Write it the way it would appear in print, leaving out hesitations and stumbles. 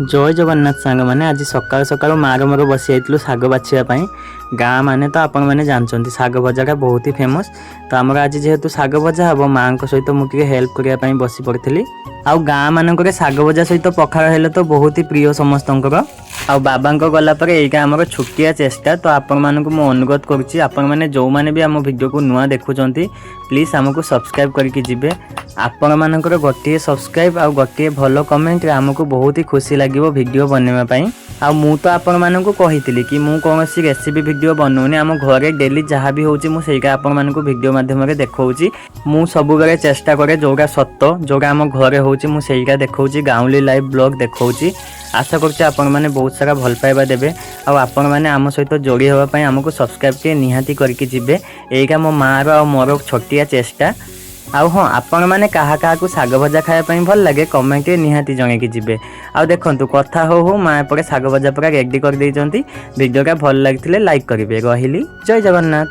ଜୟ ଜଗନ୍ନାଥ ସାଙ୍ଗମାନେ। ଆଜି ସକାଳୁ ସକାଳୁ ମାଆର ମୋର ବସି ଯାଇଥିଲୁ ଶାଗ ବାଛିବା ପାଇଁ। ଗାଁ ମାନେ ତ ଆପଣମାନେ ଜାଣିଛନ୍ତି, ଶାଗ ଭଜାଟା ବହୁତ ହି ଫେମସ୍। ତ ଆମର ଆଜି ଯେହେତୁ ଶାଗ ଭଜା ହେବ, ମାଆଙ୍କ ସହିତ ମୁଁ ଟିକେ ହେଲ୍ପ କରିବା ପାଇଁ ବସି ପଡ଼ିଥିଲି। ଆଉ ଗାଁ ମାନଙ୍କରେ ଶାଗ ଭଜା ସହିତ ପଖାଳ ହେଲେ ତ ବହୁତ ହି ପ୍ରିୟ ସମସ୍ତଙ୍କର। ଆଉ ବାବାଙ୍କ ଗଲା ପରେ ଏଇଟା ଆମର ଛୋଟିଆ ଚେଷ୍ଟା। ତ ଆପଣମାନଙ୍କୁ ମୁଁ ଅନୁରୋଧ କରୁଛି, ଆପଣମାନେ ଯେଉଁମାନେ ବି ଆମ ଭିଡ଼ିଓକୁ ନୂଆ ଦେଖୁଛନ୍ତି, ପ୍ଲିଜ୍ ଆମକୁ ସବସ୍କ୍ରାଇବ୍ କରିକି ଯିବେ। ଆପଣମାନଙ୍କର ଗୋଟିଏ ସବସ୍କ୍ରାଇବ୍ ଆଉ ଗୋଟିଏ ଭଲ କମେଣ୍ଟରେ ଆମକୁ ବହୁତ ହି ଖୁସି ଲାଗିବ ଭିଡ଼ିଓ ବନେଇବା ପାଇଁ। ଆଉ ମୁଁ ତ ଆପଣମାନଙ୍କୁ କହିଥିଲି କି ମୁଁ କୌଣସି ରେସିପି ଭିଡ଼ିଓ ବନଉନି। ଆମ ଘରେ ଡେଲି ଯାହା ବି ହେଉଛି, ମୁଁ ସେଇଟା ଆପଣମାନଙ୍କୁ ଭିଡ଼ିଓ ମାଧ୍ୟମରେ ଦେଖାଉଛି। ମୁଁ ସବୁବେଳେ ଚେଷ୍ଟା କରେ, ଯେଉଁଟା ସତ, ଯେଉଁଟା ଆମ ଘରେ ହେଉଛି, ମୁଁ ସେଇଟା ଦେଖାଉଛି। ଗାଉଁଲି ଲାଇଫ୍ ବ୍ଲଗ୍ ଦେଖାଉଛି। ଆଶା କରୁଛି ଆପଣମାନେ ବହୁତ ସାରା ଭଲ ପାଇବା ଦେବେ ଆଉ ଆପଣମାନେ ଆମ ସହିତ ଯୋଡ଼ି ହେବା ପାଇଁ ଆମକୁ ସବସ୍କ୍ରାଇବ୍ ଟିକେ ନିହାତି କରିକି ଯିବେ। ଏଇଟା ମୋ ମାଆର ଆଉ ମୋର ଛୋଟିଆ ଚେଷ୍ଟା। ଆଉ ହଁ, ଆପଣମାନେ କାହା କାହାକୁ ଶାଗ ଭଜା ଖାଇବା ପାଇଁ ଭଲ ଲାଗେ, କମେଣ୍ଟରେ ନିହାତି ଜଣେଇକି ଯିବେ। ଆଉ ଦେଖନ୍ତୁ, କଥା ହଉ ହଉ ମା ଏପଟେ ଶାଗ ଭଜା ପୁରା ରେଡ଼ି କରିଦେଇଛନ୍ତି। ଭିଡ଼ିଓଟା ଭଲ ଲାଗିଥିଲେ ଲାଇକ୍ କରିବେ। ରହିଲି, ଜୟ ଜଗନ୍ନାଥ।